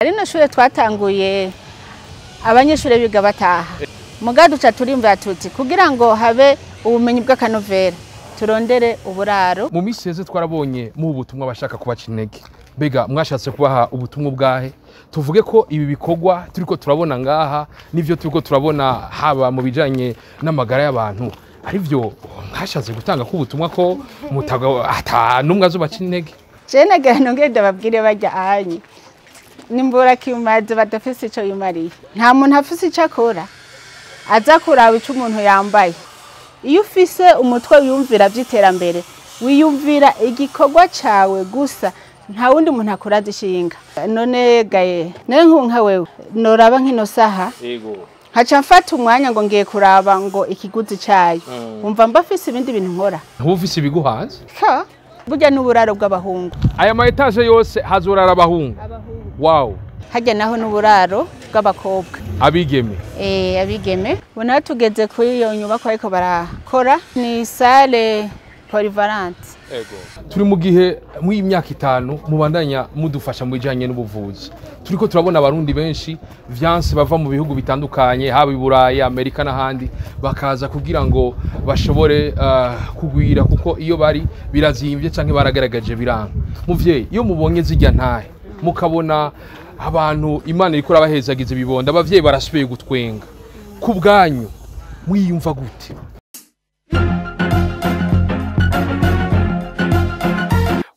Rino shure twatanguye abanyeshure biga bataha, muga duca turimva tuti kugira ngo habe ubumenyi bw'akanovera turondere uburaro. Mu minsi yeze twarabonye mu butumwa bashaka kubaca intege, mbega mwashatse kubaha ubutumwa bwahe? Tuvuge ko ibi bikorwa turiko turabona ngaha nivyo turiko turabona haba mu bijanye n'amagara y'abantu arivyo mwashatse gutanga ko ubutumwa ko mutaga ata numwe azobaca intege? Je nagira nongere ndababwire barya anyi nimbura kimaze badafise ico yumariye. Nta muntu afise ico akora aza kuraba ico umuntu yambaye. Iyo ufise umutwe wiyumvira vy'iterambere, wiyumvira igikorwa cawe gusa, nta wundi muntu akora zishinga. None gaye none nkunka wewe noraba nkino saha yego nkaca mfata umwanya ngo ngiye kuraba ngo ikiguzi cayo, umva mba afise ibindi bintu nkora. Ntufise ibiguhanze ka burya n'uburaro bw'abahungu. Aya ma etage yose hazorara abahungu. Wow. Harya naho n'uburaro bw'abakobwa. Abigeme. Abigeme. Bona tugeze kuri iyo nyubako ariko barakora ni salle polyvalente. Ego. Turi mu gihe mu myaka 5 mubandanya mudufasha mu bijanye n'ubuvuzi. Turiko turabona abarundi benshi vyanse bava mu bihugu bitandukanye haba i Burayi, Amerika n'ahandi bakaza kugira ngo bashobore kugwira kuko iyo bari birazimvye canke baragaragaje biranga. Muvyeyi iyo mubonye zijya ntahe mukabona abantu Imana iriko irabahezagiza ibibonda, abavyeyi barasubiye gutwenga, ku bwanyu mwiyumva gute?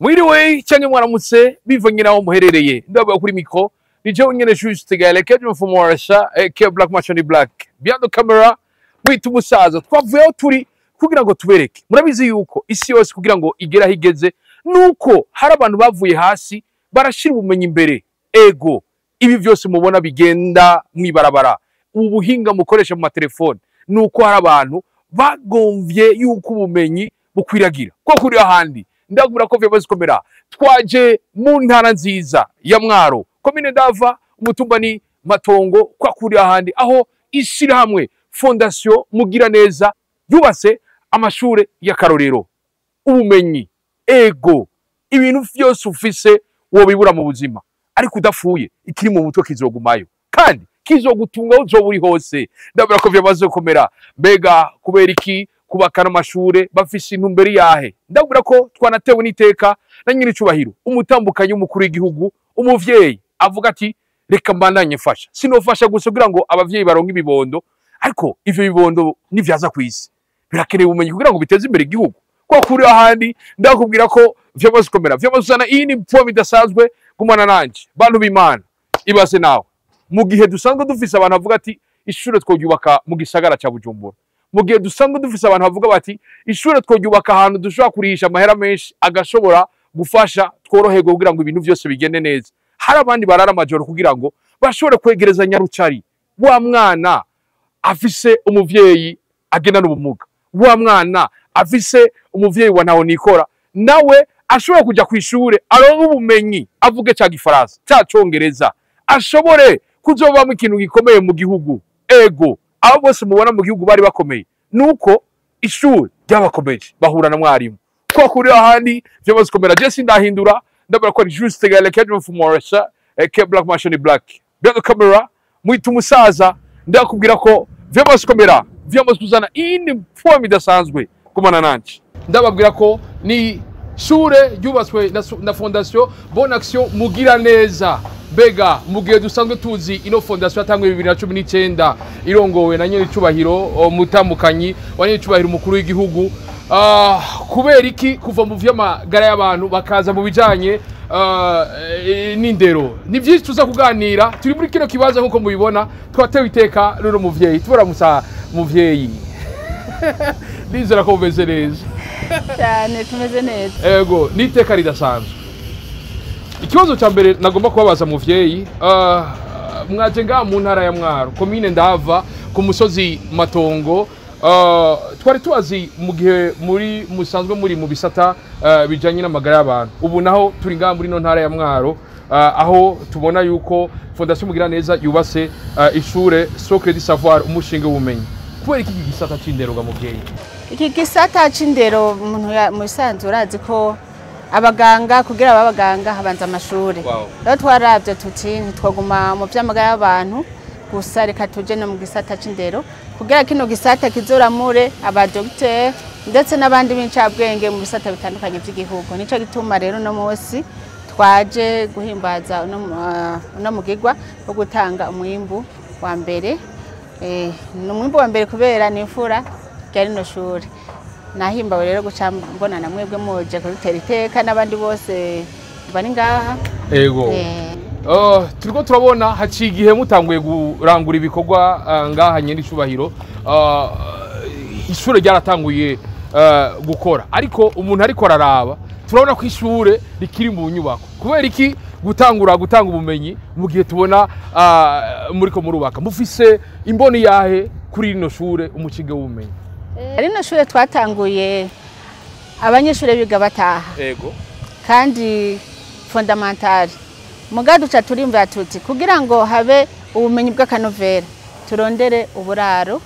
Mwiriwe canke mwaramutse bivanye naho muherereye, ndababa kuri micro ni jewe nyene Juste Gaël Kedjo Mfumorasha ke Black Machine Black behind the camera mwita umusaza. Twavuyeho turi kugira ngo tubereke, murabizi yuko isi yose kugira ngo igere aho igeze nuko hari abantu bavuye hasi barashira ubumenyi imbere. Ego ibi vyose mubona bigenda mwibarabara, ubu buhinga mukoresha mu matelefone, nuko hari abantu bagomvye yuko ubumenyi bukwiragira ko kuri ahandi. Ndagura ko vyamaze komera. Twaje mu ntara nziza ya Mwaro, komine Ndava, umutumba ni Matongo, kwa kuri ahandi aho ishirahamwe Fondation Mugiraneza yubatse amashure y'akarorero. Ubumenyi, ego, ibintu vyose ufise wobibura mu buzima, ariko udafuye ikiri mu mutwe kizogumayo kandi kizogutunga aho uzoba uri hose. Ndabura ko vyamaze komera. Mbega kubera iki kubaka amashure bafise intumbero yahe? Ndabura ko twanatewe n'iteka na nyiri cubahiro umutambukanyi w'umukuru w'igihugu, umuvyeyi avuga ati reka mbandanye mfasha, sinofasha gusa kugira ngo abavyeyi baronke ibibondo, ariko ivyo bibondo nivyaza kwisi birakeneye ubumenyi kugira ngo biteze imbere igihugu. Kwa kuri ahandi ndakubwira ko vyamaze komera, vyamaze kuzana iyi ni poem idasanzwe. Gumana nanje bantu b'Imana, ibaze nawe mu gihe dusanzwe dufise abantu bavuga ati ishure tworyubaka mu gisagara ca Bujumbura, mu gihe dusanzwe dufise abantu bavuga bati ishure tworyubaka ahantu dushobora kurisha amahera menshi agashobora gufasha tworoherwe kugira ngo ibintu vyose bigende neza, hari abandi barara amajoro kugira ngo bashobore kwegereza nyarucari wa mwana afise umuvyeyi agenda n'ubumuga, wa mwana afise umuvyeyi wa ntaho nikora, nawe ashobora kuja kwishure aronke ubumenyi, avuge ca gifaransa ca congereza, ashobore kuzobamwo ikintu gikomeye mu gihugu. Ego abo bose mubona mu gihugu bari bakomeye nuko ishure ryabakomeje bahura na mwarimu. Ko kuri ahandi vyamaze komera. Je sindahindura, ndabura ko ari Juste Gaël Kedjo Mfumorasha ke Black Machine Black behind the camera mwita umusaza. Ndakubwira ko vyamaze komera, vyamaze kuzana iyindi poem idasanzwe. Gumana nanje, ndababwira ko ni shure ryubatswe na Fondation Bonne Action Mugiraneza. Mbega mu gihe dusanzwe tuzi ino fondation yatangwe 2019 irongowe na nyene cubahiro mutamukanyi wa nyene cubahiro umukuru w'igihugu, kubera iki kuva mu vy'amagara y'abantu bakaza mu bijanye n'indero? Ni vyinshi tuza kuganira turi muri kino kibazo nkuko mubibona. Twatewe iteka rero muvyeyi, tubaramusa muvyeyi. Nizera ko mumeze neza cyane, tumeze neza. Ego niteka ridasanzwe. Ikibazo ca mbere nagomba kubabaza muvyeyi, mwaje ngaha mu ntara ya Mwaro, komine Ndava, ku musozi Matongo. Twari tubazi mu gihe muri musanzwe muri mu bisata bijanye n'amagara y'abantu, ubu naho turi ngaha muri no ntara ya Mwaro, aho tubona yuko Fondation Mugiraneza yubatse ishure Socle du Savoir, umushinge w'ubumenyi. Kubera iki gisata c'indero ga muvyeyi? Iki gisata c'indero umuntu musanzwe urazi ko Abaganga, kugira abe abaganga habanza amashuri. Rero twaravye tuti ntitwaguma mu vy'amagara y'abantu gusa, reka tuje no mu gisata c'indero kugira kino gisata kizoramure abadogiteri ndetse n'abandi b'incabwenge mu bisata bitandukanye vy'igihugu. Nico gituma rero uno munsi twaje guhimbaza uno mugigwa wo gutanga umwimbu wa mbere. Ni umwimbu wa mbere kubera ni imfura rya rino shure. Nahimbawe rero guca mbona na mwebwe muje kudutera iteka n'abandi bose bari ngaha. Ego. Turiko turabona haciye igihe mutanguye kurangura ibikorwa ngaha nyene icubahiro. Ishure ryaratanguye gukora, ariko umuntu ariko araraba turabona ko ishure rikiri mu nyubako. Kubera iki gutangura gutanga ubumenyi mu gihe tubona muriko murubaka? Mufise imboni yahe kuri rino shure, umucinge w'ubumenyi? Rino shure twatanguye abanyeshure biga bataha. Kandi fondamentale muga duca turimva tuti kugira ngo habe ubumenyi bw'akanovera turondere uburaro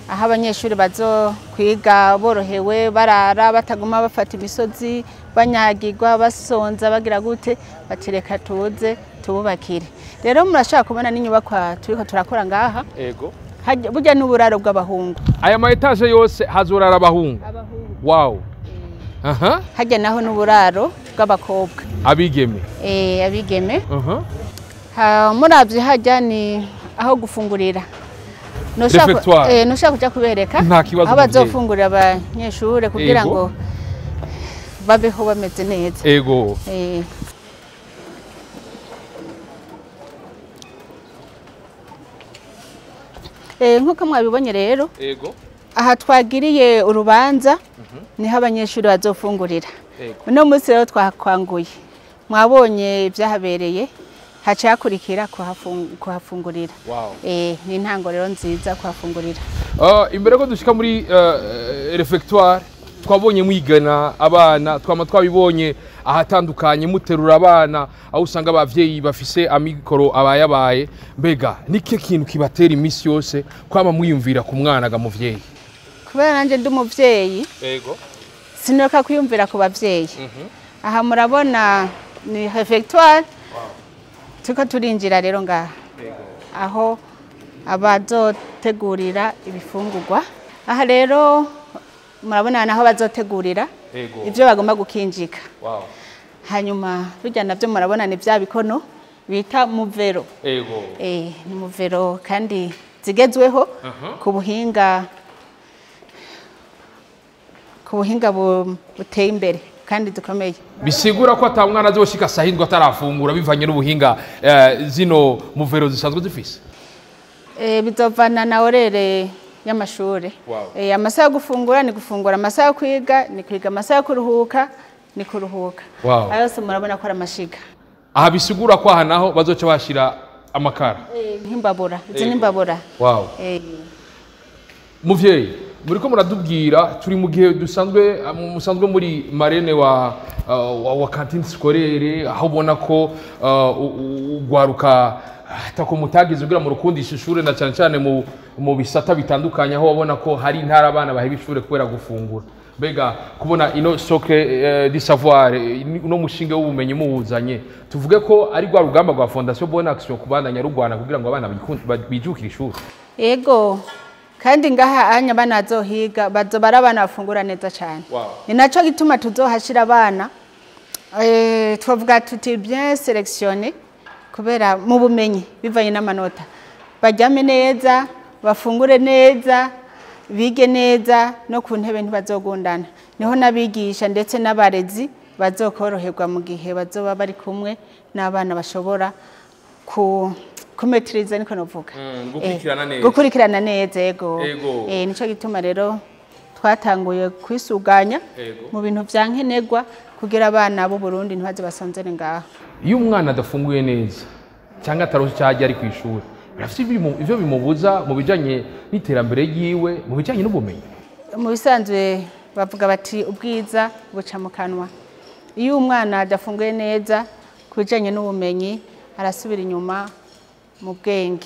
aho abanyeshuri bazokwiga borohewe, barara bataguma bafata imisozi, banyagirwa, basonza, bagira gute, batireka tuze tububakire. Rero murashaka kubona n'inyubakwa turiko turakora ngaha. Burya n'uburaro bw'abahungu. Aya ma étage yose hazorara abahungu? Abahungu. Wow. Aha. Harya naho n'uburaro bw'abakobwa. Abigeme. Abigeme. Muravye harya ni aho gufungurira. Réfectoire. Noshaka kuja kubereka Nta kibazo, aho muvyeyi. bazofungurira abanyeshure kugira ngo babeho bameze neza. Nkuko mwabibonye rero, aha twagiriye urubanza niho abanyeshuri bazofungurira. Uno munsi rero twakwanguye, mwabonye ibyahabereye, haca hakurikira kuhafungurira. Ni intango rero nziza kuhafungurira. Imbere ko dushika muri réfectoire, twabonye mwigana abana, twama twabibonye ahatandukanye muterura abana, aho usanga abavyeyi bafise amikoro abayabaye. Mbega nike kintu kibatera imisi yose kwama mwiyumvira ku mwana ga muvyeyi? Kubera nanje ndi umuvyeyi, sinoka kwiyumvira ku bavyeyi. Aha murabona ni réfectoire. Turiko turinjira rero ngaha aho abazotegurira ibifungurwa. Aha rero murabona naho bazotegurira ivyo bagomba gukinjika. Hanyuma bijya navyo murabona ni vya bikono bita muvero. Ni muvero kandi zigezweho ku buhinga buteye imbere kandi dukomeye. Bisigura ko ata mwana azoshika sahindwa atarafungura, bivanye n'ubuhinga zino muvero zisanzwe zifise. Bizovana na horaire y'amashure. Amasaha yo gufungura ni gufungura, amasaha yo kwiga ni kwiga, amasaha yo kuruhuka ni kuruhuka. Ayo yose murabona ko ari amashiga. Aha bisigura ko aha naho bazoca bashira amakara. Nk'imbabura, izi ni imbabura. Muvyeyi, muriko muradubwira turi mu gihe dusanzwe musanzwe muri marraine wa cantine scolaire, aho ubona ko ugwaruka atako mutagize kugira mu rukundisha ishure, na cyane cyane mu bisata bitandukanye, aho wabona ko hari intara abana baheba ishure kubera gufungura. Mbega kubona ino socle du savoir, uno mushinge w'ubumenyi muwuzanye, tuvuge ko ari rwa rugamba rwa Fondation Bonne Action kubandanya rugwana kugira ngo abana bijukire ishuri? Ego, kandi ngaha anya abana bazohiga bazoba ari abana bafungura neza cyane. Ni naco gituma tuzohashira abana twavuga tuti bien sélectionné, kubera mu bumenyi bivanye n'amanota, baryame neza, bafungure neza, bige neza, no ku ntebe ntibazogundana. Niho n'abigisha ndetse n'abarezi bazokoroherwa mu gihe bazoba bari kumwe n'abana bashobora ku kumetiriza, niko novuga. Gukurikirana neza. Gukurikirana neza, yego. Nico gituma rero twatanguye kwisuganya mu bintu vya nkenerwa kugira abana b'u Burundi ntibaze basonzere ngaha. Iyo umwana adafunguye neza cyangwa ataronse icyo arya ari ku ishuri, birafite ivyo bimubuza mu bijanye n'iterambere ryiwe, mu bijanye n'ubumenyi? Mu bisanzwe bavuga bati ubwiza buca mu kanwa. Iyo umwana adafunguye neza, ku bijanye n'ubumenyi arasubira inyuma mu bwenge,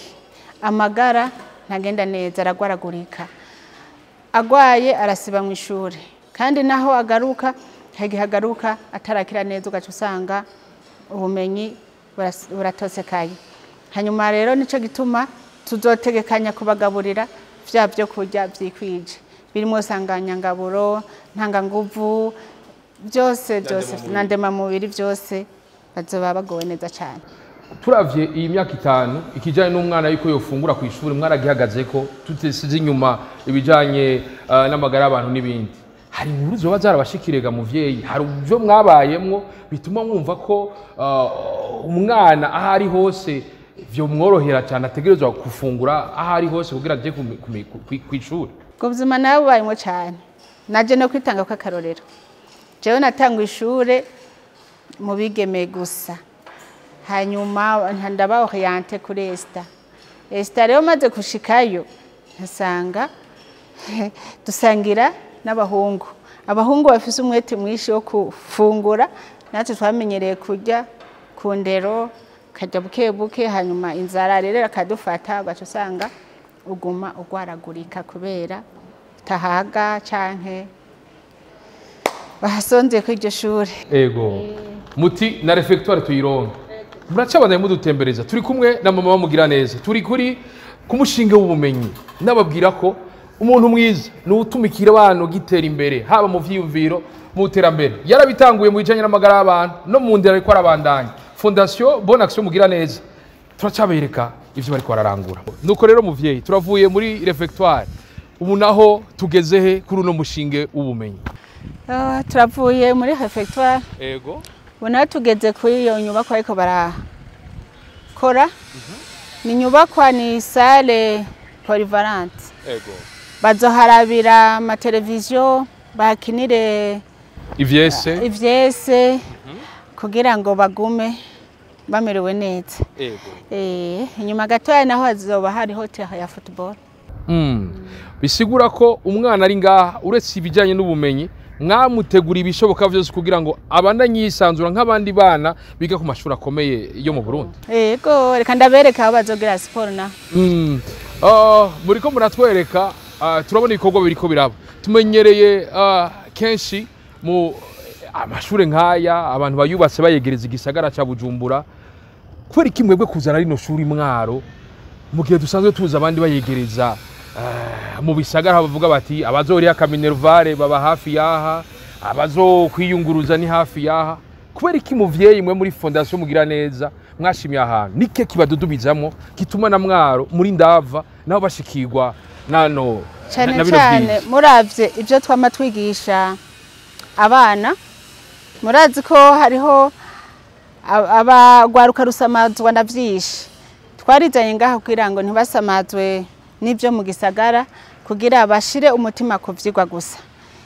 amagara ntagenda neza, aragwaragurika, agwaye arasiba mu ishuri, kandi naho agaruka Hagihagaruka atarakira neza, ugaca usanga ubumenyi buratosekaye. Hanyuma rero nico gituma tuzotegekanya kubagaburira vya byo kurya vyikwije, birimo sanganyangaburo, ntanganguvu, byose byose na ndemamubiri, byose bazoba bagowe neza cyane. Turavye iyi myaka 5, ikijanye n'umwana yuko yofungura ku ishuri mwaragihagaze ko, tutesize inyuma ibijanye n'amagara y'abantu n'ibindi. Hari inkuru zoba zarabashikirega muvyeyi, hari ivyo mwabayemwo bituma mwumva ko umwana aho ari hose vyomworohera cyane, ategerezwa gufungura aho ari hose kugira aje kw'ishuri? Ubwo buzima nawe bubayemwo cyane, naje no kwitanga kw'akarorero. Jewe natangwa ishure mu bigeme gusa, hanyuma ndaba orienté kuri ESTA. ESTA rero maze gushikayo nkasanga dusangira n'abahungu, abahungu bafise umwete mwinshi wo gufungura, natwe twamenyereye kurya ku ndero, karya buke buke, hanyuma inzara rero akadufata, ugaca usanga uguma ugwaragurika kubera utahaga canke bahasonzeye kuri iryo shure. Ego, muti na réfectoire tuyironke. Muracabandanye mudutembereza, turi kumwe na mama bamugira neza, turi kuri ku mushinge w'ubumenyi. Nababwira ko umuntu mwiza ni utumikira abantu gitera imbere, haba mu vyiyumviro, mu terambere. Yarabitanguye mu bijanye n'amagara y'abantu, no mu ndero ariko arabandanya. Fondation Bonne Action Mugira Neza, turacabereka ivyo bariko bararangura. Nuko rero muvyeyi, turavuye muri réfectoire, ubu naho tugeze he kuri uno mushinge w'ubumenyi? Turavuye muri réfectoire. Ego. Ubu naho tugeze kuri iyo nyubakwa ariko barakora. Ni inyubakwa, ni salle polyvalente. Bazoharabira amateleviziyo, bahakinire ivyese, ivyese, kugira ngo bagume bamerewe neza. Inyuma gatoya naho hazoba hariho terrain ya football. Bisigura ko umwana ari ngaha, uretse ibijyanye n'ubumenyi, mwamutegura ibishoboka byose kugira ngo abandanye yisanzura nk'abandi bana biga ku mashuri akomeye yo mu Burundi. Yego, reka ndabereka aho bazogira siporo naho. Muriko muratwereka, turabona ibikorwa biriko biraba. Tumenyereye kenshi mu amashure nk'aya abantu bayubatse bayegereza igisagara ca Bujumbura. Kubera iki mwebwe kuzana rino shuri Mwaro, mu gihe dusanzwe tuzi abandi bayegereza mu bisagara, bavuga bati abazoriha ka minerval baba hafi yaha, abazokwiyunguruza ni hafi yaha? Kubera iki muvyeyi mwe muri Fondation Mugira Neza mwashimye ahantu nike kibadudubizamwo gituma na Mwaro muri ndava naho bashikirwa nano Cane na bino cane vyiza? Muravye ivyo twama twigisha abana, murazi ko hariho abagwaruka rusamazwa na vyinshi. Twarizanye ngaha kugira ngo ntibasamazwe n'ivyo mu gisagara, kugira bashire umutima ku vyigwa gusa.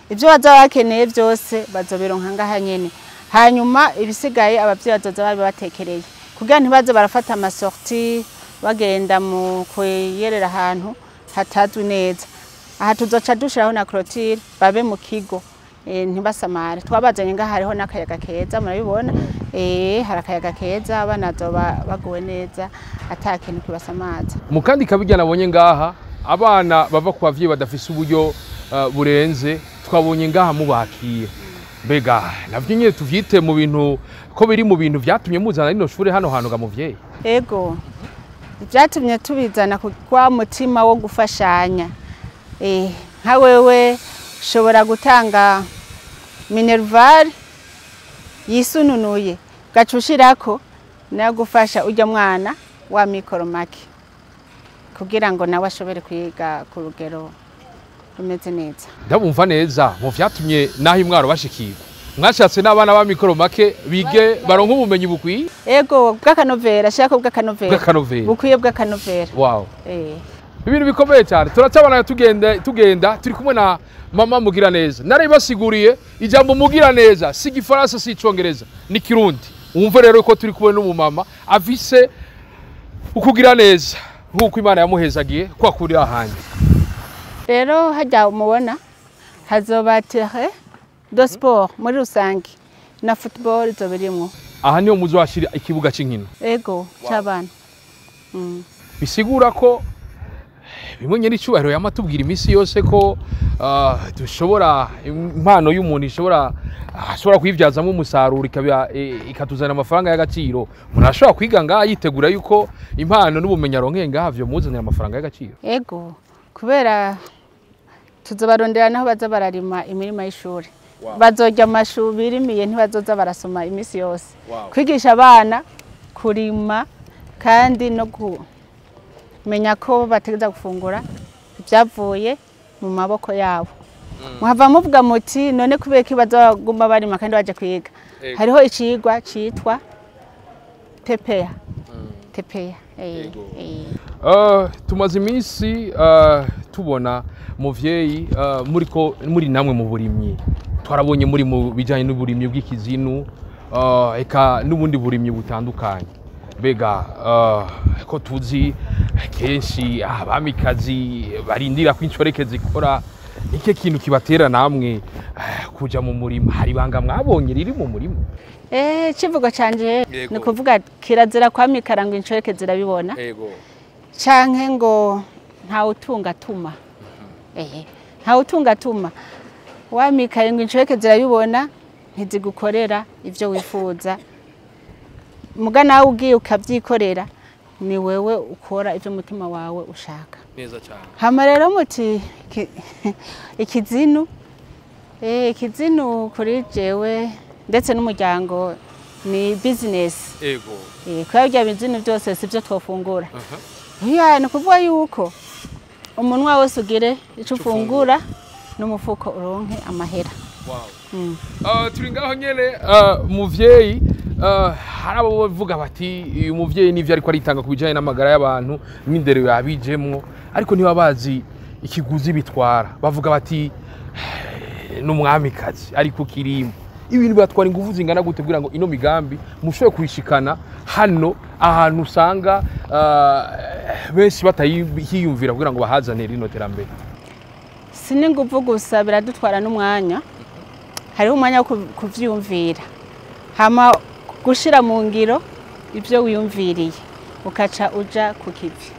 Ivyo bazoba bakeneye vyose bazobironka ngaha nyene, hanyuma ibisigaye abavyeyi bazoza babibatekereye, kugira ntibaze barafata ama sorties bagenda mu kuyerera ahantu hatazwi neza. Aha tuzoca dushiraho na clôture, babe mu kigo, ntibasamare. Twabazanye ngaha hariho n'akayaga keza, murabibona, hari akayaga keza, abana bazoba baguwe neza, ata kintu kibasamaza. Mu kandi kabirya nabonye ngaha, abana bava ku bavyeyi badafise uburyo burenze, twabonye ngaha mubakiye. Mbega navyo nyene tuvyite mu bintu ko biri mu bintu vyatumye muzana rino shure hano hantu ga muvyeyi? Ego, vyatumye tubizana kwa mutima wo gufashanya. Nka wewe ushobora gutanga minerval yisununuye, ugaca ushirako nayo gufasha urya mwana wa mikoro make, kugira ngo nawe ashobore kwiga ku rugero rumeze neza. Ndabumva neza, mu vyatumye naho imwaro bashikirwa, mwashatse n'abana ba mikoro make bige, baronke ubumenyi bukwiye. Ego, bw'akanovera, shaka bw'akanovera. Bw'akanovera. Bukwiye, bw'akanovera. Wow. Ibintu bikomeye cyane. Turacabana, tugenda tugenda, turi kumwe na mama Mugira Neza. Narabibasiguriye, ijambo Mugira Neza si igifaransa, si icongereza, ni Kirundi. Wumve rero ko turi kumwe n'umumama afise ukugira neza nk'uko Imana yamuhezagiye kwa kuri ahandi. Rero hajya umubona hazoba terrain de sport muri rusange, na football izoba irimwo. Aha niho muzohashira ikibuga c'inkino? Ego, c'abana. Bisigura ko Bimwe nyene icubahiro yama tubwira iminsi yose ko dushobora, impano y'umuntu ishobora, ashobora kuyibyazamo umusaruro, ikaba ikatuzanira amafaranga y'agaciro. Umuntu ashobora kwiga ngaha yitegura yuko impano n'ubumenyi aronkeye ngaha vyomuzanira amafaranga y'agaciro. Ego, kubera tuzobarondera naho baza bararima imirima y'ishuri. Bazorya amashu birimiye, ntibazoza barasoma iminsi yose. Kwigisha abana kurima kandi no kumenya ko bategereza gufungura ibyavuye mu maboko yabo. Muhava muvuga muti: "None kubera ko bazaguma barima kandi baje kwiga?" Hariho icigwa citwa TPA. TPA. Tumaze iminsi tubona muvyeyi, muriko muri namwe mu burimyi. Twarabonye muri mu bijanye n'uburimyi bw'ikizinu, eka n'ubundi burimyi butandukanye. Mbega ko tuzi kenshi abamikazi barindira ko inshoreke zikora, nike kintu kibatera namwe kuja mu murima? Hari ibanga mwabonye riri mu murima? Civugo canje ni kuvuga kirazira kwamikara ngo inshoreke zirabibona, canke ngo ntawutunga atuma. Ntawutunga atuma. Wamikaye ngo inshoreke zirabibona, ntizigukorera ivyo wifuza. Muga nawe ugiye ukavyikorera, ni wewe ukora ivyo umutima wawe ushaka. Neza cyane. Hama rero muti ikizinu, ikizinu kuri jewe ndetse n'umuryango ni business. Kubera bya bizinu byose sivyo twofungura. Ya, ni ukuvuga yuko umunwa wose ugire ico ufungura n'umufuko uronke amahera. Turi ngaho nyene, muvyeyi, hari abo bavuga bati uyu muvyeyi nivyo ariko aritanga ku bijanye n'amagara y'abantu n'indero yabijemwo, ariko ntiba bazi ikiguzi bitwara. Bavuga bati n'umwamikazi ariko kirimo ibintu bibatwara ingufu zingana gute kugira ngo ino migambi mushobore kuyishikana hano ahantu usanga benshi batayiyumvira, kugira ngo bahazane rino terambere? Si n'inguvu gusa, biradutwara n'umwanya. Hariho umwanya wo kuvyiyumvira, hama gushira mu ngiro ivyo wiyumviriye, ukaca uja ku kivi.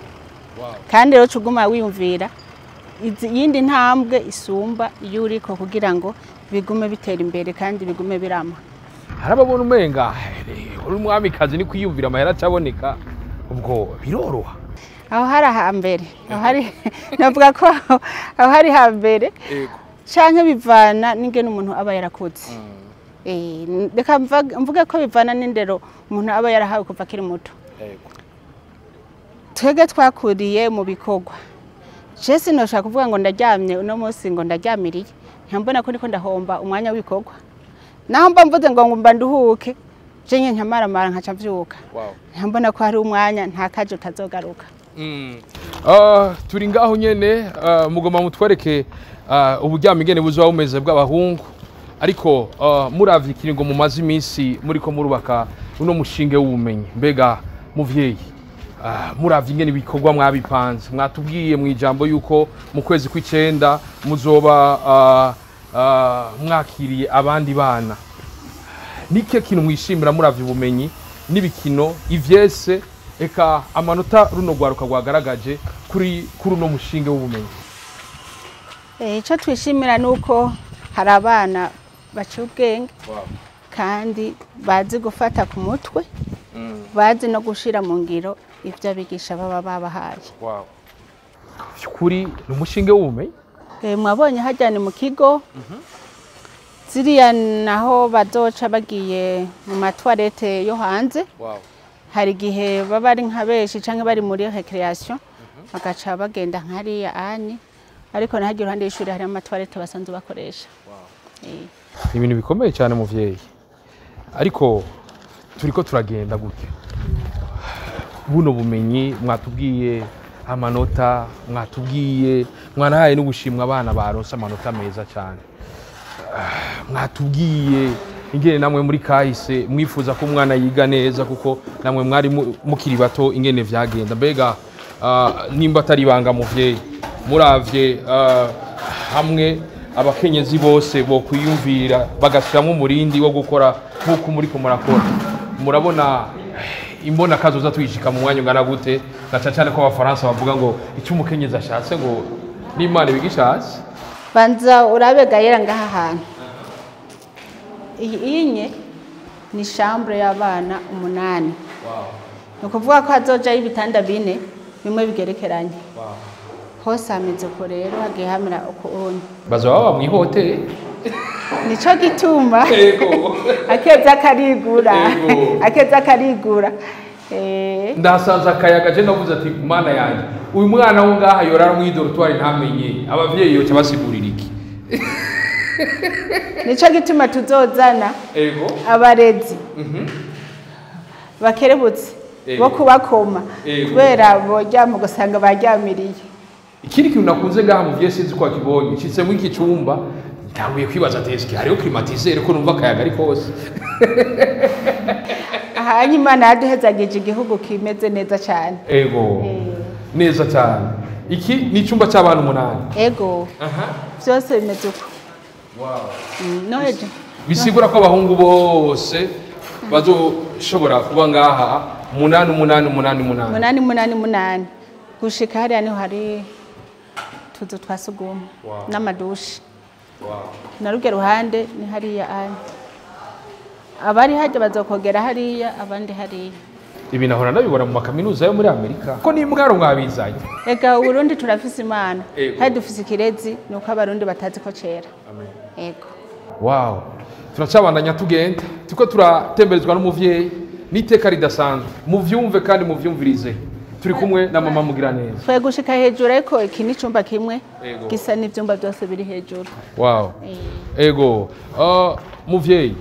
Kandi rero uca uguma wiyumvira iyindi ntambwe isumba iyo uriko, kugira ngo bigume bitera imbere kandi bigume birama. Hari ababona umenga uri umwamikazi ni kwiyumvira amahera acaboneka, ubwo biroroha. Aho hari hambere, aho hari, navuga ko aho hari hambere, canke bivana n'ingene umuntu aba yarakuze. Reka mvuge ko bivana n'indero umuntu aba yarahawe kuva akiri muto. Twebwe twakuriye mu bikorwa. Je sinoshaka kuvuga ngo ndaryamye uno munsi ngo ndaryamiriye, nkambona ko ndiko ndahomba umwanya w'ibikorwa. Naho mba mvuze ngo mba nduhuke, je nye nkamaramara nkaca mvyuka, nkambona ko hari umwanya ntakaje utazogaruka. Turi ngaho nyene, mugoma mutwereke uburyamo ingene buzoba bumeze bw'abahungu, ariko muravye ikiringo mumaze iminsi muriko murubaka uno mushinge w'ubumenyi, mbega muvyeyi, muravye ingene ibikorwa mwabipanze, mwatubwiye mu ijambo yuko mu kwezi kw'icenda muzoba mwakiriye abandi bana, nike kintu mwishimira muravye ubumenyi n'ibikino ivyese, eka amanota runo rwaruka rwagaragaje kuri uno mushinge w'ubumenyi? Ico twishimira nuko hari abana baciye ubwenge kandi bazi gufata ku mutwe, bazi no gushira mu ngiro ivyo abigisha baba babahaye. Wow. Kuri ni umushinge w'ubumenyi. Mwabonye harya ni mu kigo, ziriya naho bazoca bagiye mu ma toilettes yo hanze. Hari igihe baba ari nka benshi canke bari muri récréation, bagaca bagenda nkariya ani, ariko nahagiye iruhande y'ishuri hari ama toilettes basanzwe bakoresha. Ni ibintu bikomeye cyane muvyeyi, ariko turiko turagenda gutya, buno bumenyi mwatubwiye, amanota mwatubwiye, mwanahaye n'ubushimwe abana baronse amanota meza cyane. Mwatubwiye ingene namwe muri kahise mwifuza ko umwana yiga neza, kuko namwe mwari mukiri bato ingene vyagenda. Mbega nimba atari ibanga muvyeyi, muravye hamwe abakenyezi bose bo kwiyumvira bagashiramwo umurindi wo gukora nk'uko muriko murakora, murabona Imbona kazoza tuyishika mu mwanya ungana gute, na cane cane ko abafaransa bavuga ngo icyo umukenyezi ashatse ngo n'Imana ibigishatse? Banza urabe gayera ngaha hantu. Iyi inye ni chambre y'abana 8. Ni ukuvuga ko hazojayo ibitanda 4 bimwe bigerekeranye. Hose hameze uko rero, hagiye hamera uko onye. Bazoba baba mw'ihoteli. Nico gituma Ego. akeza karigura. Ego. Akeza karigura. Ndahasanze akayaga, je ndavuze ati mana yanjye, uyu mwana wo ngaha yorara mw'i dortoir ntamenye abavyeyi yoca basigurira iki? Nico gituma tuzozana Ego. abarezi bakerebutse Ego. bo kubakoma, Ego. kubera boryama ugasanga baryamiriye. Ikindi kintu nakunze ngaha mu vye, sinzi ko wakibonye, nshitse muri iki cumba ntanguye kwibaza ati eske hariho climatiseur, ko numva akayaga ari kose? Hanyuma Imana yaduhezagije igihugu kimeze neza cyane. Ego, neza cyane. Iki ni icumba c'abana 8. Ego. Aha. Byose bimeze uko. Wow. No hejuru. Bisigura ko abahungu bose bazoshobora kuba ngaha 8 8 8 8. 8 8 8 gushika hariya niho hari utuzu twa sugumwe Wow. n'amadushe. Wow. Na rurya ruhande ni hariya anya abari hajya bazokogera hariya, abandi hariya. Ibi nahora nabibona mu makaminuza yo muri Amerika, ko n'imbwaro mwabizanye. Ega Uburundi turafise Imana. Ego. Kandi dufise ikirezi, nuko abarundi batazi ko cera. Amen. Ego. Wow. Turacabandanya tugenda, turiko turatemberezwa n'umuvyeyi n'iteka ridasanzwe. Muvyumve kandi muvyumvirize. Turi kumwe na mama Mugiraneza. Twe gushika hejuru, ariko iki ni icumba kimwe Ego. gisa n'ivyumba byose biri hejuru. Wow. Ego. Muvyeyi,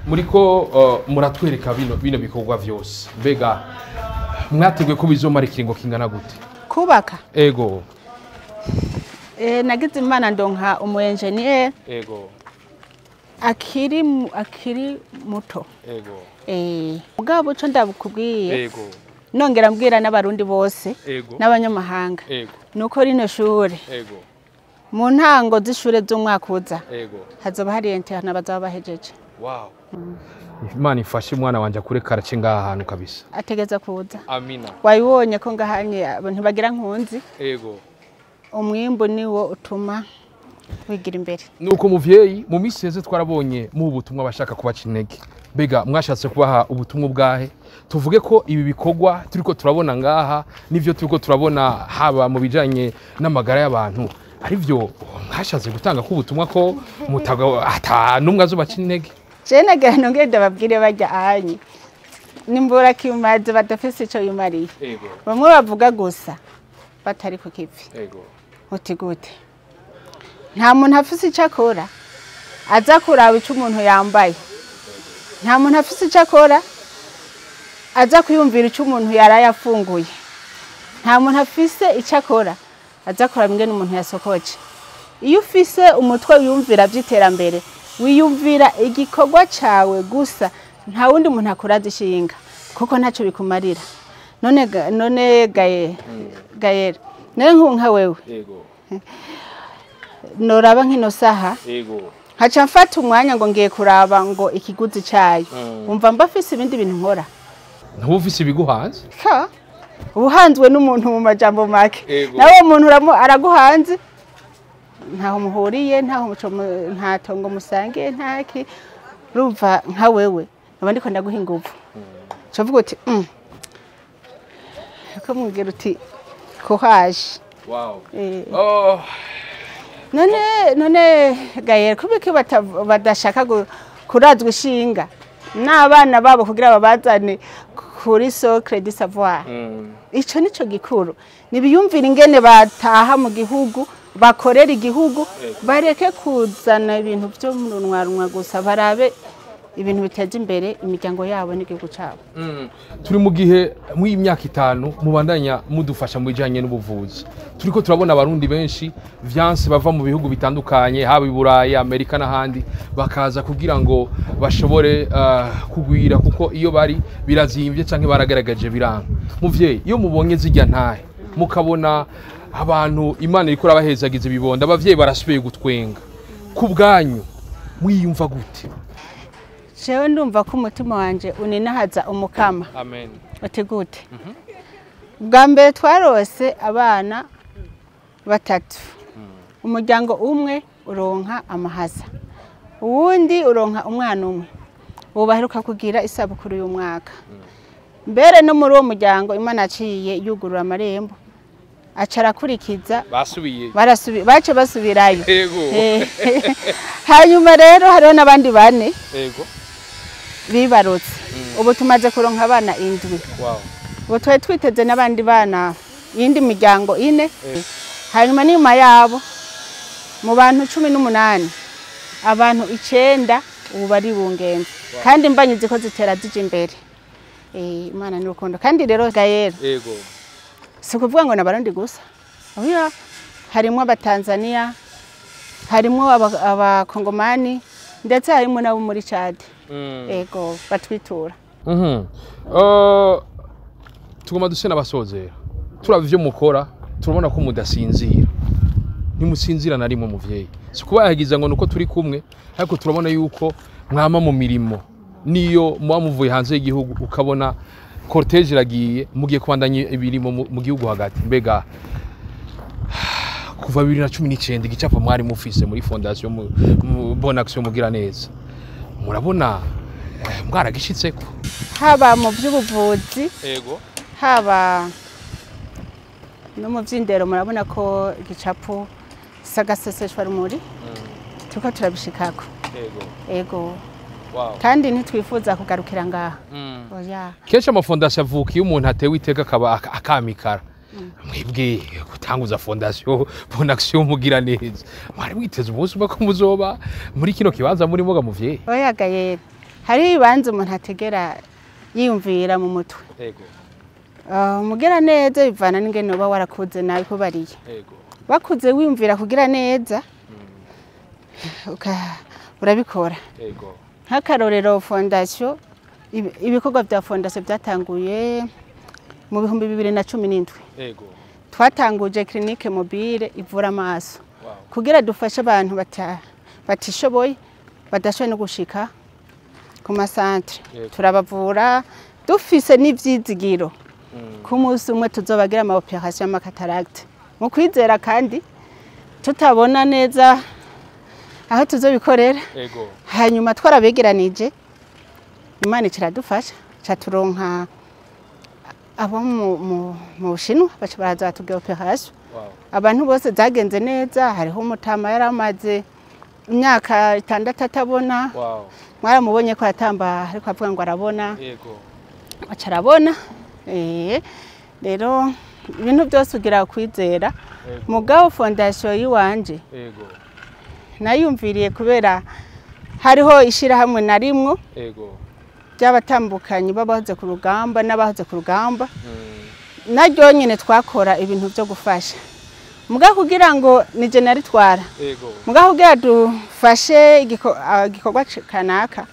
muriko muratwereka bino bikorwa vyose. Mbega mwateguye ko bizomara ikiringo kingana gute? Kubaka. Ego. Nagize Imana ndonka umu engineer Ego. akiri muto. Ego. Mugabo ico ndabukubwiye, Ego. nongera mbwira n'abarundi bose Ego. n'abanyamahanga, Ego. nuko rino shure Ego. mu ntango z'ishure z'umwaka uza Ego. hazoba hari internat bazaba bahejeje. Wow. Imana ifashe umwana wanje akure karace ngaha hantu kabisa. Ategeza kuza. Amina. Wabibonye ko ngahanye abantu bagira nkunzi. Ego. Umwimbu niwo utuma wigira imbere. Nuko muvyeyi, mu minsi yeze twarabonye mu butumwa bashaka kubaca intege. Mbega mwashatse kubaha ubutumwa bwahe? Tuvuge ko ibi bikorwa turiko turabona ngaha nivyo turiko turabona haba mu bijanye n'amagara y'abantu, arivyo mwashatse gutanga ko ubutumwa ko mutaga ata numwe azobaca intege? Je nagira nongere ndababwire barya anye nimbura kimaze badafise ico bimariye. Ego. Bamwe bavuga gusa batari ku kivi. Ego. Uti gute? Nta muntu afise ico akora aza kuraba ico umuntu yambaye. Nta muntu afise ico akora aza kwiyumvira ico umuntu yaraye afunguye. Nta muntu afise ico akora aza kuraba ingene umuntu yasokoje. Iyo ufise umutwe wiyumvira vy'iterambere, wiyumvira igikorwa cawe gusa, nta wundi muntu akuraza ishinga kuko ntaco bikumarira. None gayera none nkunka wewe. Ego. Noraba nkino saha. Ego. Nkaca mfata umwanya ngo ngiye kuraba ngo ikiguzi cayo. Umva mbafise ibindi bintu nkora. Ntufise ibiguhanze? Ka ubuhanzwe n'umuntu mu majambo make. Ego. Nawe umuntu araguhanze, ntaho muhuriye, ntaho muco nta tongo musangiye, ntaki. Urumva nka wewe naba ndiko ndaguha inguvu. Uca uvuga uti ko mubwira uti courage. Wow. Oh. None Gael, kubiki badashaka kurazwa ishinga n'abana babo kugira babazane kuri Socle du Savoir? Ico nico gikuru, nibiyumvira ingene bataha mu gihugu, bakorera igihugu, bareke kuzana ibintu vyo mu runwa gusa, barabe ibintu biteza imbere imiryango yabo n'igihugu cabo. Turi mu gihe mu myaka 5 mubandanya mudufasha mu bijanye n'ubuvuzi. Turiko turabona abarundi benshi vyanse bava mu bihugu bitandukanye, haba i Burayi, Amerika n'ahandi, bakaza kugira ngo bashobore kugwira, kuko iyo bari birazimvye canke baragaragaje biranga. Muvyeyi, iyo mubonye zijya ntahe, mukabona abantu Imana iriko irabahezagiza ibibonda, abavyeyi barasubiye gutwenga, ku bwanyu mwiyumva gute? Jewe ndumva ko umutima wanje uninahaza Umukama. Amen. Uti gute? Bwa mbere twarose abana batatu. Umuryango umwe uronka amahaza, uwundi uronka umwana umwe. Ubu baheruka kugira isabukuru y'umwaka. Mbere no muri uwo muryango Imana yaciye yugurura amarembo, aca arakurikiza. Basubiye. Bace basubirayo. Yego. Hanyuma rero hariho n'abandi bane bibarutse. Ubu tumaze kuronka abana 7. Ubu twari twiteze n'abandi bana, iyindi miryango ine. Hanyuma n'inyuma yabo, mu bantu 18, abantu 9 ubu bari bungenze, kandi imbanyi ziko zitera zija imbere. Imana ni urukundo. Kandi rero Gayera, si ukuvuga ngo ni Abarundi gusa, oya, harimwo Abatanzania, harimwo Abakongomani, ndetse harimwo n'abo muri Chad. Ego, batwitura. Tugomba duse n'abasozera. Turaba ivyo mukora, turabona ko mudasinzira, ntimusinzira na rimwe. Muvyeyi, si kubayagiza ngo nuko turi kumwe, ariko turabona yuko mwama mu mirimo, niyo muba muvuye hanze y'igihugu ukabona cortège iragiye, mugiye kubandanya imirimo mu gihugu hagati. Mbega kuva 2019, igicapo mwari mufise muri fondation Bonne Action Mugira Neza, murabona mwaragishitseko? Haba mu by'ubuvuzi, haba no mu by'indero, murabona ko igicapo sagaseseshwa rumuri turiko turabishikako. Ego. Kandi ntitwifuza kugarukira ngaha, oya. Kenshi amafondasiyo avuka iyo umuntu atewe iteka akaba akamikara. Mwebwe gutanguza fondation Bonne Action Mugira Neza, mwari mwiteze umunsi umwe ko muzoba muri kino kibanza murimo ga muvyeyi? Oya Gayera, hariho ibibanza umuntu ategera yiyumvira mu mutwe. Umugira neza bivana n'ingene uba warakuze nabi kubariye. Wakuze wiyumvira kugira neza, urabikora. Nk'akarorero, fondation, ibikorwa bya fondation byatanguye mu 2017. Twatanguje clinique mobile ivura amaso kugira dufashe abantu batishoboye, badashoboye no gushika ku ma centres. Turabavura dufise n'ivyizigiro ku munsi umwe tuzobagira ama opérations y'ama cataractes, mu kwizera, kandi tutabona neza aho tuzobikorera. Hanyuma twarabegeranije, Imana ikiradufasha, caturonka abo mu Bushinwa, baca baraza batubwira opération. Abantu bose zagenze neza. Hariho umutama yari amaze imyaka 6 atabona. Mwaramubonye ko yatamba, ariko avuga ngo arabona. Aca arabona. Rero ibintu byose ugira kwizera. Mugabo fondation yiwanje nayumviriye kubera hariho ishirahamwe narimwo ry'abatambukanyi b'abahoze ku rugamba n'abahoze ku rugamba. Naryo nyine twakora ibintu byo gufasha, muga kugira ngo nije naritwara, muga kugira dufashe igikorwa kanaka,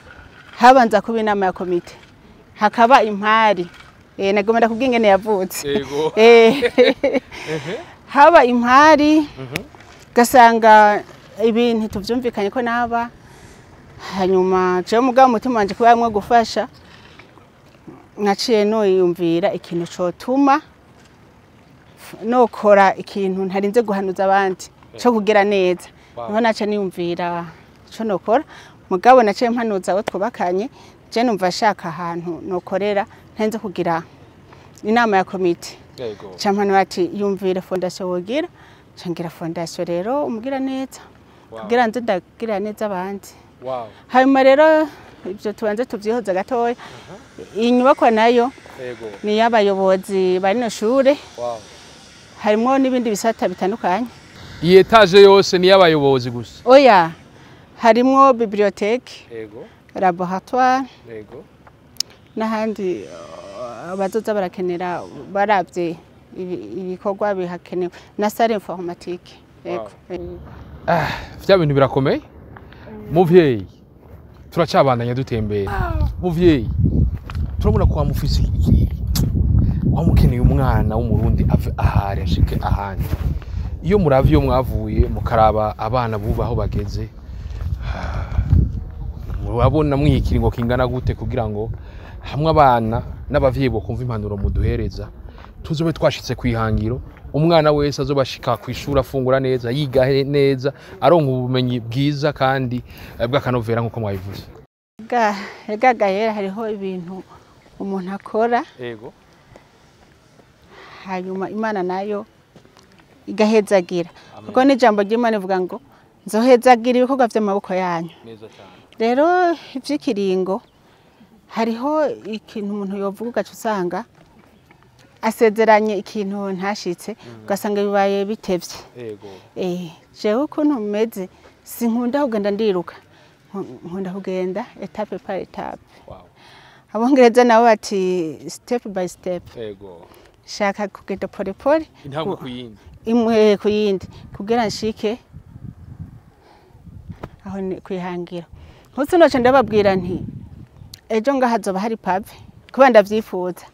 habanza kuba inama ya komite, hakaba impari. Nagomba ndakubwira ingene yavutse. Haba impari, gasanga ibintu tuvyumvikanye ko naba. Hanyuma jewe mugabo umutima wanje kuba hamwe gufasha, naciye noyumvira ikintu cotuma nokora ikintu ntarinze guhanuza abandi co kugira neza. Niho naca niyumvira ico nokora. Mugabo naciye mpanuza abo twubakanye, je numva ashaka ahantu nokorera ntarinze kugira inama ya komite. Ca mpanura ati: "Yumvire fondation wogira." Ca ngira fondation rero Umugira Neza kugira nze ndagira neza abandi. Hanyuma rero ibyo tubanze tuvyihoza gatoya. Iyi nyubakwa nayo ni iy'abayobozi ba rino shure. Harimwo n'ibindi bisata bitandukanye. Iyi étage yose ni iy'abayobozi gusa? Oya, harimwo bibliothèque, laboratoire n'ahandi bazoza barakenera baravye ibikorwa bihakenewe, na salle informatique. Yego. Vya bintu birakomeye. Muvyeyi, turacabandanya dutembera. Muvyeyi, turabona ko wamufise iki, wamukeneye umwana w'Umurundi ave ahari ashike ahandi. Iyo muravye iyo mwavuye, mukaraba abana buba aho bageze. Urabona mwiha ikiringo kingana gute kugira ngo hamwe abana n'abavyeyi bokumva impanuro muduhereza, tuzobe twashitse kwihangiro, umwana wese azobashika kwishura afungura neza, yiga neza, aronka ubumenyi bwiza kandi bw'akanovera nkuko mwabivuze? Ega gahera, hariho ibintu umuntu akora, hanyuma Imana nayo igahezagira, kuko n'ijambo ry'Imana ivuga ngo nzohezagira ibikorwa vy'amaboko yanyu. Neza cyane. Rero ivy'ikiringo, hariho ikintu umuntu yovuga ugaca usanga asezeranye ikintu ntashitse, ugasanga bibaye bitevye. Jewe ukuntu meze, sinkunda kugenda ndiruka, nkunda kugenda étape par étape. Abongereza nabo bati step by step. Shaka kugenda pole pole. Intambwe ku yindi. Imwe ku yindi, kugira nshike aho kwihangira. Nkusi noce ndababwira nti ejo ngaha hazoba hari pavé, kuba ndavyifuza.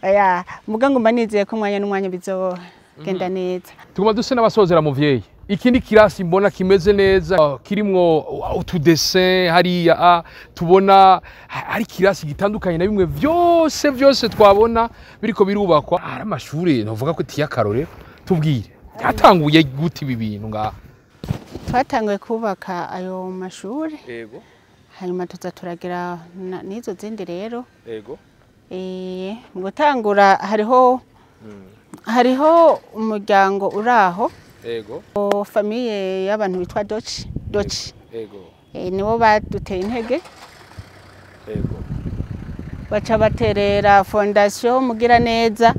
Oya, muga nguma nizeye ko umwanya n'umwanya bizogenda neza. Tuguma duse n'abasozera. Muvyeyi, ikindi kirasi mbona kimeze neza, kirimwo utudessin hariya, tubona ari kirasi gitandukanye na bimwe vyose vyose twabona biriko birubakwa. Ari amashure novuga ko tiyakarorero. Tubwire, byatanguye gute ibi bintu ngaha? Twatanguye kubaka ayo mashuri, hanyuma tuza turagira n'izo zindi rero. Mu gutangura hariho umuryango uraho, famille y'abantu bitwa Doci Doci. Nibo baduteye intege, baca baterera fondation Mugira Neza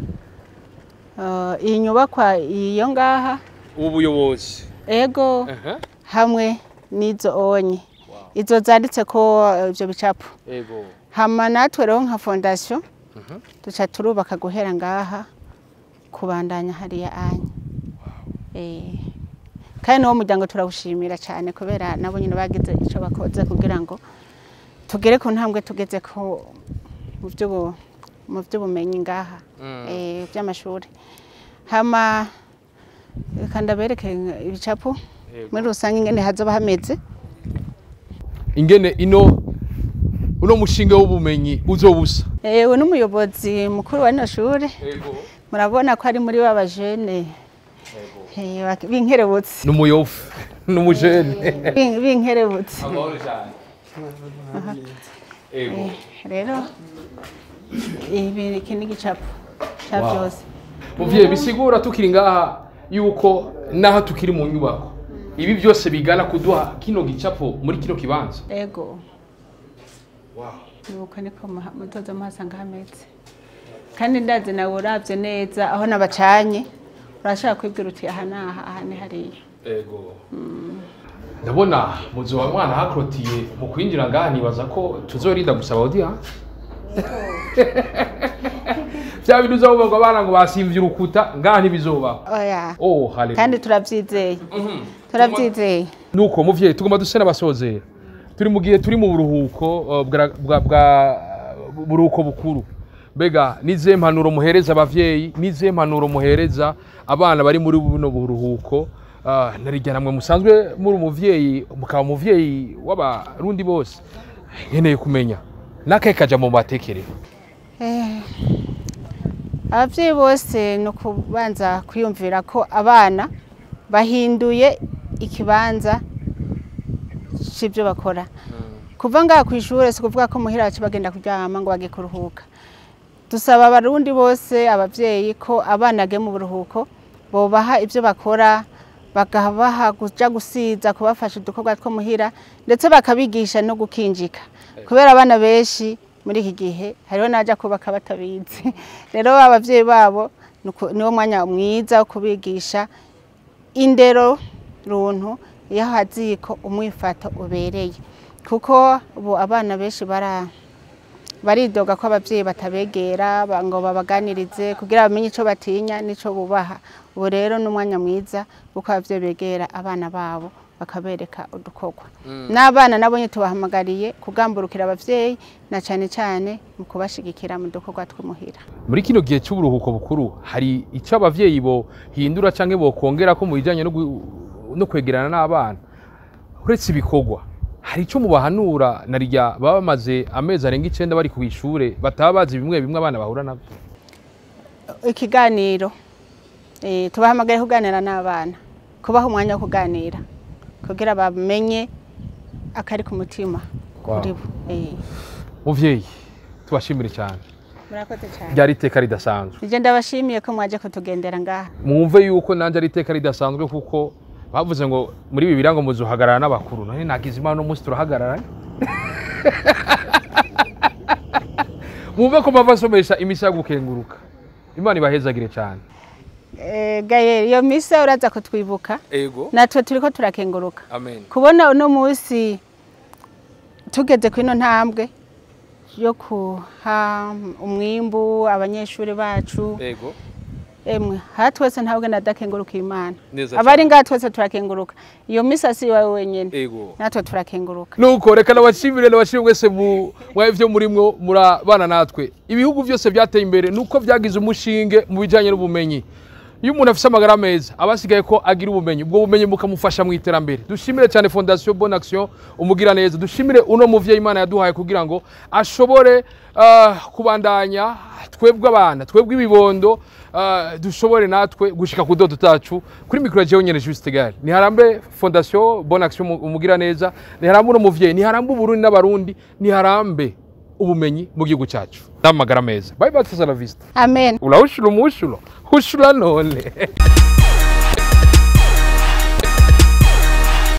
iyi nyubakwa iyo ngaha. Ubu buyobozi. Ego, hamwe n'izo onye, izo zanditse ko ivyo bicapo. Hama natwe rero nka fondation duca turubaka guhera ngaha kubandanya hariya anya. Kandi n'uwo muryango turawushimira cyane, kubera nabo nyine bagize ico bakoze kugira ngo tugere ku ntambwe tugeze ko mu by'ubumenyi ngaha, by'amashuri. Hama reka ndabereke ibicapo muri rusange ingene hazoba hameze. Ingene ino uno mushinga w'ubumenyi uzobusa. Ewe, n'umuyobozi mukuru wa rino shure. Murabona ko ari muri ba bajene b'inkerebutsi. N'umuyofu n'umujene. B'inkerebutsi. Amahoro cyane. Rero ibi, iki ni igicapo ca byose. Muvyeyi, bisigura tukiri ngaha yuko naho tukiri mu nyubako, ibi byose bigana kuduha kino gicapo muri kino kibanza. Ego. Nuko niko muzoza muhasanga hameze, kandi ndazi nawe uravye neza aho nabacanye urashaka kwibwira uti aha naha, aha ni hariya. Ego, ndabona muzoba mwana hakrotiye mu kwinjira ngaha. Nibaza ko tuzorinda gusaba audience vya bintu uzovuga ngo abana ngo basimvye urukuta, ngaha ntibizobaho. Oya. Oh, haleluya. Kandi turavyizeye, turavyizeye. Nuko muvyeyi, tugomba duse n'abasozera. Turi mu gihe turi mu buruhuko bwa buruhuko bukuru. Mbega nizihe mpanuro muhereza abavyeyi, nizihe mpanuro muhereza abana bari muri buno buruhuko? Narirya namwe musanzwe muri umuvyeyi, mukaba umuvyeyi w'Abarundi bose, nkeneye kumenya nakahe kaja mu batekerero. Abavyeyi bose ni ukubanza kwiyumvira ko abana bahinduye ikibanza c'ivyo bakora. Kuva ngaha kw'ishure si ukuvuga ko muhira baca bagenda kuryama ngo bagiye kuruhuka. Dusaba Abarundi bose, abavyeyi, ko abana bagiye mu buruhuko bobaha ivyo bakora, bakabaha kuja gusiza, kubafasha udukorwa two muhira, ndetse bakabigisha no gukinjika, kubera abana benshi muri iki gihe hariho n'abaja kubaka batabizi. Rero abavyeyi babo niwo mwanya mwiza wo kubigisha indero runtu iyo haziko umwifato ubereye, kuko ubu abana benshi baridoga ko abavyeyi batabegera ngo babaganirize kugira bamenye ico batinya n'ico bubaha. Ubu rero n'umwanya mwiza kuko abavyeyi begera abana babo bakabereka udukorwa. N'abana nabo nyene tubahamagariye kugamburukira abavyeyi, na cane cane mu kubashigikira mu dukorwa tw'umuhira. Muri kino gihe cy'uburuhuko bukuru, hari icyo abavyeyi bohindura canke bokongera ko mu bijanye no kwegerana n'abana, uretse ibikorwa? Hari Hari icyo mubahanura na rya baba bamaze amezi arenga 9 bari ku ishure, bataba bazi bimwe bimwe abana bahura nabyo? Ikiganiro, tubahamagaye kuganira n'abana, kubaha umwanya wo kuganira kugira bamenye akari ku mutima kuri bo. Muvyeyi, tubashimire cyane. Murakoze cyane. Ryari iteka ridasanzwe. Nije ndabashimiye ko mwaje kutugendera ngaha. Mwumve yuko nanjye ari iteka ridasanzwe, kuko bavuze ngo muri ibi birango muzuhagarara n'abakuru. None nagize Imana, uno munsi turahagarara. Mwumve ko mpava nsomesha imisa yo gukenguruka. Imana ibahezagire cyane. Gael, iyo misa uraza kutwibuka. Ego. Natwe turiko turakenguruka Amen. kubona uno munsi tugeze kwino ntambwe yo kuha umwimbu abanyeshuri bacu. Ego. Emwe, ha twese ntabwo nadakenguruka Imana. Neza. Abari Cyane. ngaha twese turakenguruka. Iyo misa si iwawe wenyene, Ego. natwe turakenguruka. Nuko reka nabashimire mwese mu mwebwe murimwo murabana natwe. Ibihugu byose byateye imbere nuko byagize umushinge mu bijanye n'ubumenyi. Iyo umuntu afise amagara meza, aba asigaye ko agira ubumenyi, ubwo bumenyi bukamufasha mu iterambere. Dushimire cyane Fondation Bonne Action Umugira Neza. Dushimire uno muvyeyi Imana yaduhaye kugira ngo ashobore kubandanya twebwe abana, twebwe ibibondo, dushobore natwe gushika ku ndoto zacu. Kuri micro jewe nyene Juste Gare, niharambe Fondation Bonne Action Umugira Neza, niharambe uno muvyeyi, niharambe Uburundi n'Abarundi, niharambe ubumenyi mu gihugu cyacu n'amagara meza. Bye bye, hasta la vista. Amen. Urahushura umushulo hushura none.